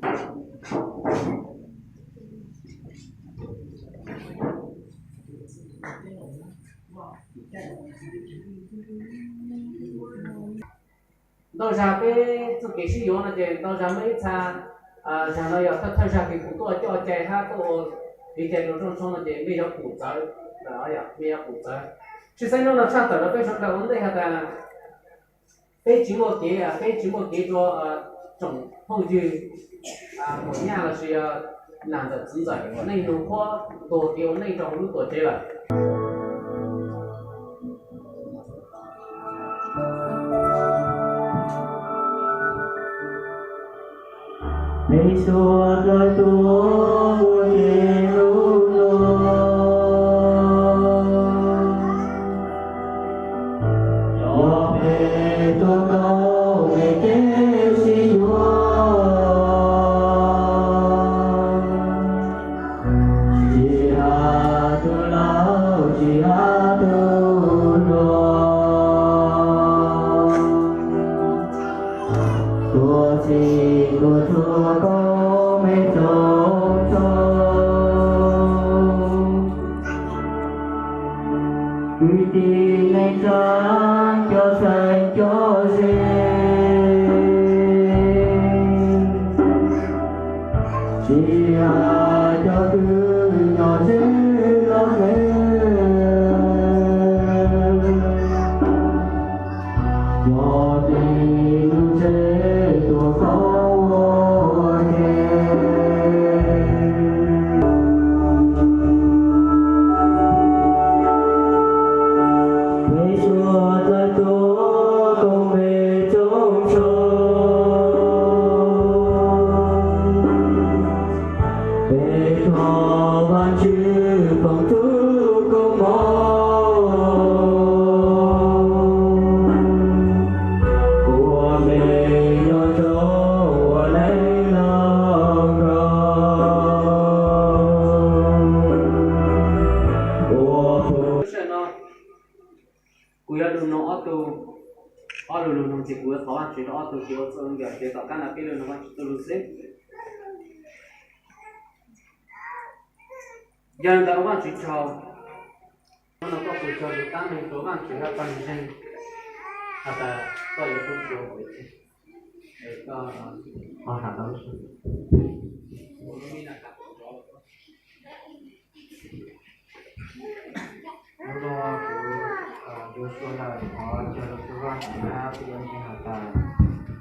Ntau zag peb txoj kev sib yuav no ces ntau zag muaj ib txha zag no yog thawj thawj zag kws kuv tuaj coj cai hab tuaj ua kev cai rau rooj tshoob no ces mej yuav pum txawv, mej yuav pum txawv. Tshwj xeeb hnub no tshaj tawm rau peb sawv daws ua ntej has tas peb tsis muaj kev, peb tsis muaj kev rua tsoom phooj ywg muam nyaj lossis yog nam ntxawm txiv ntxawm, neej nug qhuab tuag kev ua neej rau hauv lub tuam tsev lawm. Peb suav dlawg tuaj ua ke hnub no, coj peb tuaj tau peb kev sib yuav. Tsis has tug laug tsis has tug hluas, tuag txij tuag txhua koob meej tsoom txhob. Kwv tij neej tsa, cov xeem cov ze, tsis has cov twg nyuam tsev los ntev, cov tij lub tsev tuag koob ua ke. Peb suav dlawg tuaj koom peb tsoom tshoob, peb thov Vaajtswv foom tub koob moov, ua peb nyob rau ua neej los nkaus. Ua peb Kuv yuav lug noog ob tug, ob lug lug noog ces kuv yuav thov Vaajtswv rau ob tug ces ua txuj lug nkawd ces tom qab no peb lug noog Vaajtswv txuj lug xwb. Yog li ntawd ua Vaajtswv tsaug, hnub no koj pum tsaug lug tab meeg rua Vaajtswv hab pawg ntseeg has tas koj yuav tub tsuav kuv es koj ho has tau lub suab. Hnub no kuv yuav suav lawm, thov tsaug rua tug Vaajtswv hab pawg ntseeg has tas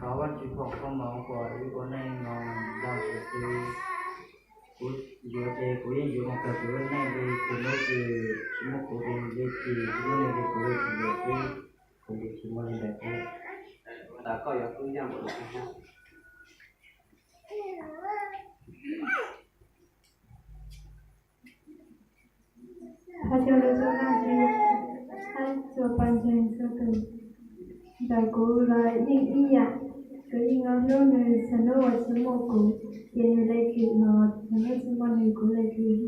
thov Vaajtswv foom koob moov kuas wb ua neej no nrog Vaajtswv xwb. Kuv yuav ces kuv yeej yuav moog kawg kuv ua neej li, txug hnub twg tsis muaj kuv ces li, txug hnub twg kuv tsis yuav xwb, kuv yeej tsis muaj li ntawd xwb. Ua tas koj yuav tub yaj mus lawm. Thov caw rua tug Vaajtswv hab txhua pawg ntseeg txhua tug, ntawm kuv los yeej ib yam, kuv yeej hlub nwg txhua hnub uas tsis muaj kuv, ces nwg le khwm los txhua hnub tsis muaj nwg kuv le khwm.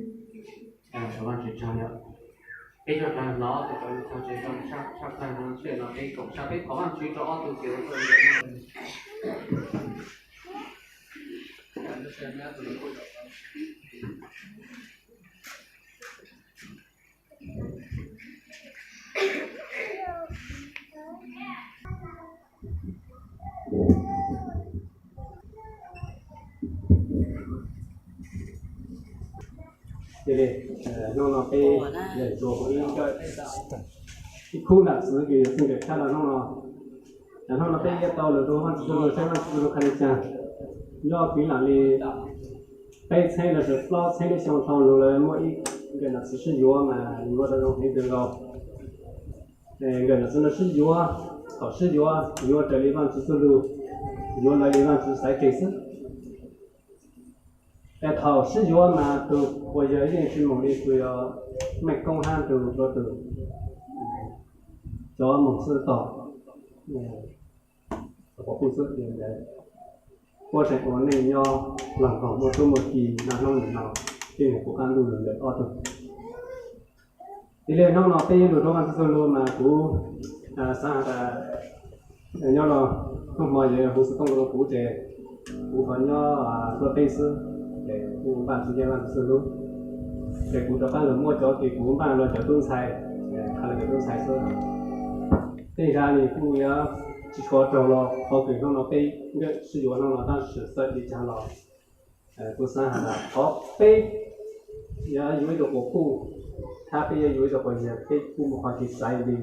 Peb cov rag hnov tes rau txog tsev zoo tshaj plaws no, tshwj no peb koom tshaj peb thov Vaajtswv rau ob tug tes rau txog tsev zoo. Hnub no peb yeej tsuas ib khub nam txiv kws yog txij nkawm tshab lawm hnub no. Hnub no peb yeej tau lug rua Vaajtswv txuj lug saib Vaajtswv txuj lug qha le caag. Nyob kwv lam li peb txheeb lossis plaub txheeb lub xyoo dhau lug lawm muaj ib nkawm nam txiv sib yuav mas yuav tau zoo heev kawg nkaus. Nkawm nam txiv no sib yuav, thaum sib yuav yuav raws li Vaajtswv txuj lug, yuav raws li Vaajtswv xaiv tseg xwb. Es thaum sib yuav mas tug puas yawg yeej tsis moog li, tsuas yog Meej Koob hab tug, tug cov moog xwb tog, puab tseem ua neej nyob laag nkaus muaj tub muaj ki, naj hnub nwg no peb moog kuv qaab ntuj lug ntawm ob tug. Ib le hnub no peb lug rua Vaajtswv txuj lug mas kuv xaav has tas nyob los hnub hmo yog huv xov tooj rua kuv ces Kuv ho nyob tuaj teb xwb, ces kuj npaj tsis nyob vaj tsis xwb lub, ces kuv rov qab los muaj cov ces kuv npaj los cov tub ntxhais, qhia los cov tub ntxhais xwb. Tej zag nws kuj yuav tsis tshua raug los qhov kws hnub no peb nkawm sib yuav hnub no tab sis txawm li cas los kuv xav has tas qhov peb yuav yuav ib tug quas puj, thab peb yuav yuav ib tug quas yawg, peb kuj muaj qhov kev xaiv li